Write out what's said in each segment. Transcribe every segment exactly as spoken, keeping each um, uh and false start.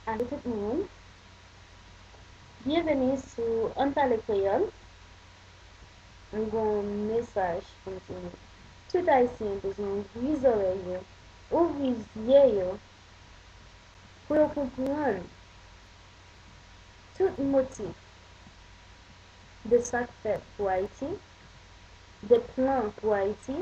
Alo tout moun. Byenveni sou Ann Pale Kreyòl. M gen yon mesaj pou m di nou. Tout Ayisyen bezwen ouvri zòrèy yo, ouvri zye yo, pou yo konprann tout motif de sa k fèt pou Ayiti, de plan pou Ayiti,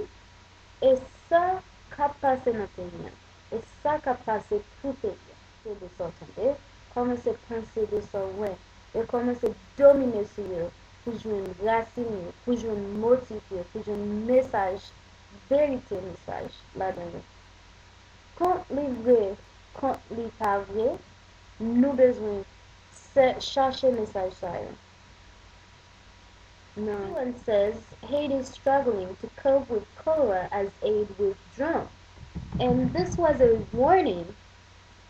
e sa k ap pase nan peyi a, e sa k ap pase pou peyi a. Se de sa w tande, kòmanse panse de sa w wè, e kòmanse domine sou yo, pou jwenn rasin yo, pou jwenn motif yo, pou jwenn mesaj, verite mesaj ladan yo. Kont li vre, kont li pa vre, nou bezwen sè- chache mesaj sa yo. Nan U N says Haiti is struggling to cope with cholera as aid withdrawn. And this was a warning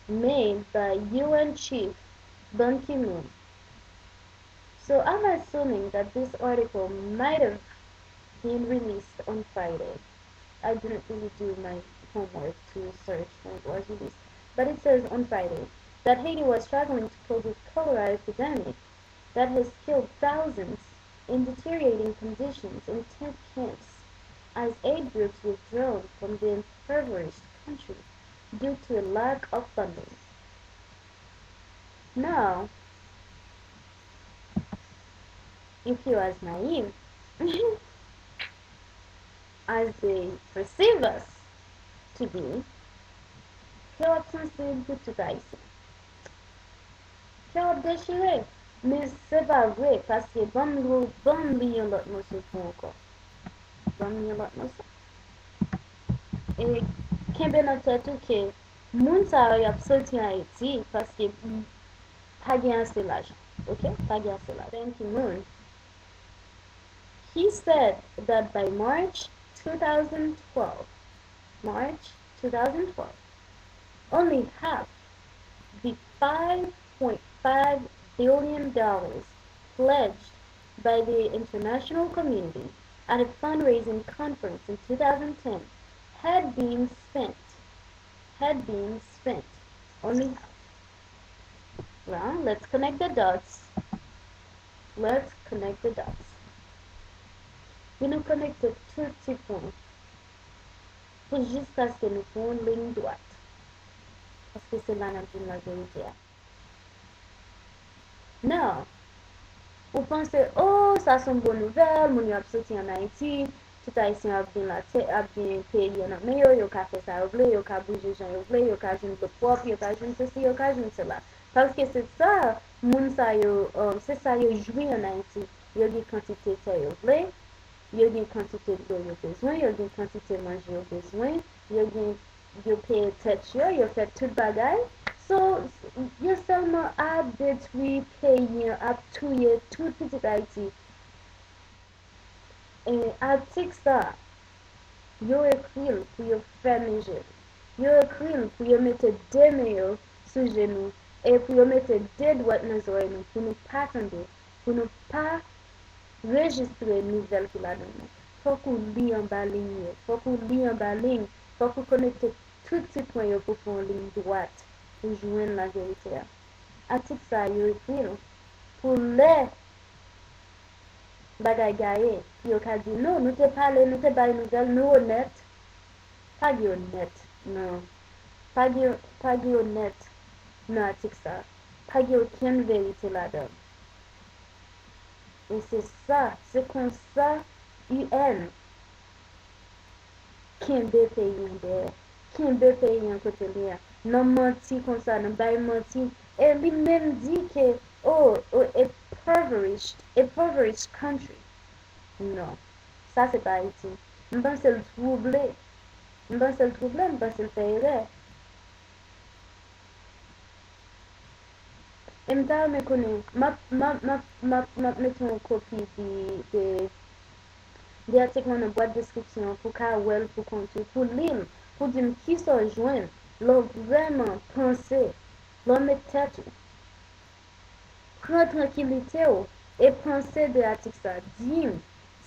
made by U N chief Ban Ki-moon. So I'm assuming that this article might have been released on Friday. I didn't really do my homework to search when it was released, but it says on Friday that Haiti was struggling to cope with cholera epidemic that has killed thousands in deteriorating conditions in two camps as aid groups withdrawn from the impoverished country due to a lack of funding. Now, if you as naive as they perceive us to be, kè w ap sansib pou tout Ayisyen. Kè w ap dechire. Men se pa vre, paske ban m, ban m li yon lòt moso pou ankò. Ban m li yon lòt moso. E kenbe nan tèt ou ke moun sa yo y ap soti Ayiti paske pa gen ase lajan. Oke? Pa gen ase lajan. Ban Ki-moon, he said that by March two thousand twelve, March two thousand twelve, only half the five point five billion dollars pledged by the international community at a fundraising conference in two thousand ten had been spent, had been spent. Only half. Well, let's connect the dots. Let's connect the dots. Pou nou konekte tout ti pwen, pou jiskaske nou pran yon liy dwat. Paske se la n ap jwenn laverite a. Now, ou panse, oh, sa se yon bon nouvèl, moun yo ap soti ann Ayiti, tout Ayisyen ap gen latè, ap gen peyi an nan men yo, yo ka fè sa yo vle, yo ka bouje jan yo vle, yo ka jwenn dlo pwòp, yo ka jwenn sesi, yo ka jwenn sela. Paske se sa, moun sa yo, um, se sa yo jwi ann Ayiti. Yo gen kantite tè yo vle, yo gen kantite dlo yo bezwen, yo gen kantite manje yo bezwen, yo gen, yo peye tèt yo, yo fè tout bagay. So, yo sèlman ap detwi peyi an, ap touye tout pitit Ayiti. E atik sa, yo ekri l pou yo fèmen je l. Yo ekri l pou yo mete de men yo sou jenou e pou yo mete de dwèt nan zòrèy nou pou nou pa tande, pou nou pa rejistre nouvèl ki ladan yo. Fòk ou li anba liy yo. Fòk ou li anba liy. Fòk ou konekte tout ti pwen yo pou fè yon liy dwat pou jwenn laverite a. Atik sa yo ekri l pou lè bagay gaye, yo ka di, non, nou te pale, nou te bay nouvèl, nou onèt. Pa gen onèt, non. Pa gen, pa gen onèt nan atik sa. Pa gen okenn verite ladan. E se sa, se konsa U N kenbe peyi an dèyè, kenbe peyi an kote l ye a, nan manti konsa, nan bay manti. E li menm di ke, oh, oh, a impoverished, impoverished country. Non, sa se pa Ayiti. M panse l twouble. M panse l twouble, m panse l fè erè. E m ta renmen konnen, m ap, m ap, m ap, m ap, m ap mete yon kopi de, de, de atik lan nan bwat deskripsyon an pou w ka wè l pou kont ou, pou li l, pou di m kisa w jwenn lè w vrèman panse, lè w met tèt ou. Pran trankilite w e panse de atik sa. Di m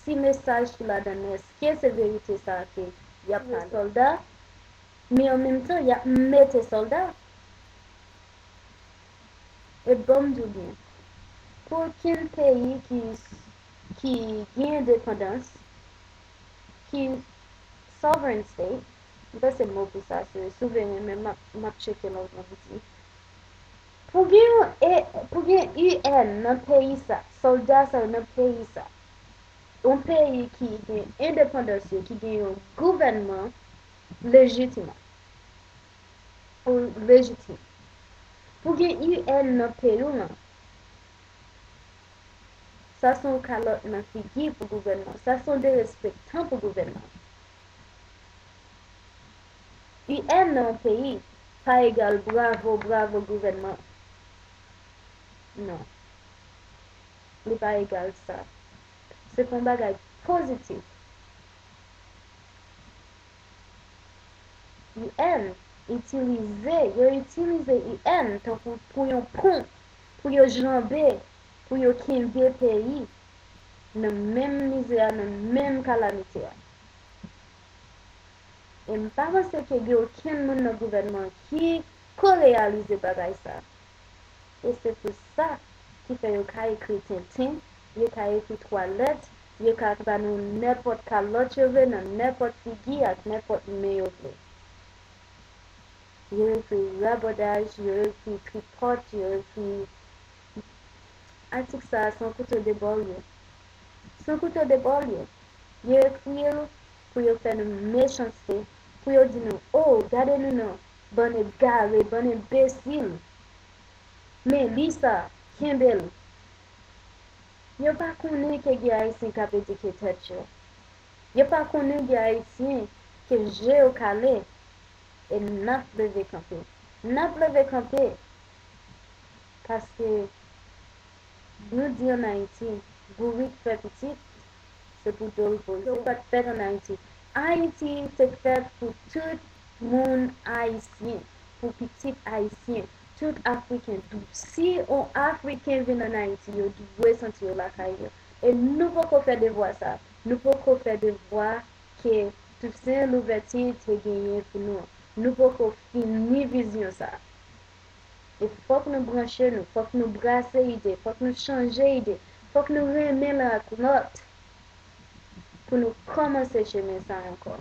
si mesaj ki ladan l, èske se verite sa ke y ap pale. Sòlda, men an menm tan, y ap mete sòlda. E ban m di w byen, pou okenn peyi ki, ki gen endepandans, ki sovereign state, m panse mo pou sa se souveren, men m ap, m ap tcheke lòt mwen pou di. Pou gen yon, e, pou gen U N nan peyi sa, sòlda sa yo nan peyi sa, yon peyi ki gen endepandans yo, ki gen yon gouvènman lejitim, ou lejitim. Pou gen U N nan peyi w lan, sa se yon kalòt nan figi pou gouvènman. Sa se yon derespektan pou gouvènman. U N nan yon peyi pa egal bravo, bravo gouvènman. Non. Li pa egal sa. Se pa yon bagay pozitif. U N itilize, yo itilize U N tankou pou yon pon, pou yo janbe, pou yo kenbe peyi nan menm mizè a, nan menm kalamite a. E m pa panse ke gen okenn moun nan gouvènman ki ko reyalize bagay sa. E se pou sa ki fè yo ka ekri tenten, yo ka ekri twa lèt, yo ka ba nou nenpòt kalòt yo vle nan nenpòt figi ak nenpòt men yo vle. Yo ekri rabòdaj, yo ekri tripòt, yo ekri atik sa a se yon kouto de bò l ye. Se yon kouto de bò l ye. Yo ekri l pou yo fè nou mechanste, pou yo di nou, o, gade nou non, bann egare, bann enbesil. Men li sa, kenbe l. Yo pa konnen ke gen Ayisyen k ap edike tèt yo. Yo pa konnen gen Ayisyen ke je yo kale. E n ap leve kanpe. N ap leve kanpe. Paske nou di ann Ayiti, bourik fè pitit, se pou do l poze. Yo pa t fèt ann Ayiti. Ayiti te fèt pou tout moun ayisyen, pou pitit ayisyen, tout Afriken. Si yon Afriken vin ann Ayiti, yo dwe santi yo lakay yo. E nou poko fè devwa sa. Nou poko fè devwa ke Toussaint Louverture te genyen pou nou an. Nou poko fini vizyon sa. E fòk nou branche nou, fòk nou brase ide, fòk nou chanje ide, fòk nou renmen l ak lòt pou nou kòmanse chemen sa ankò.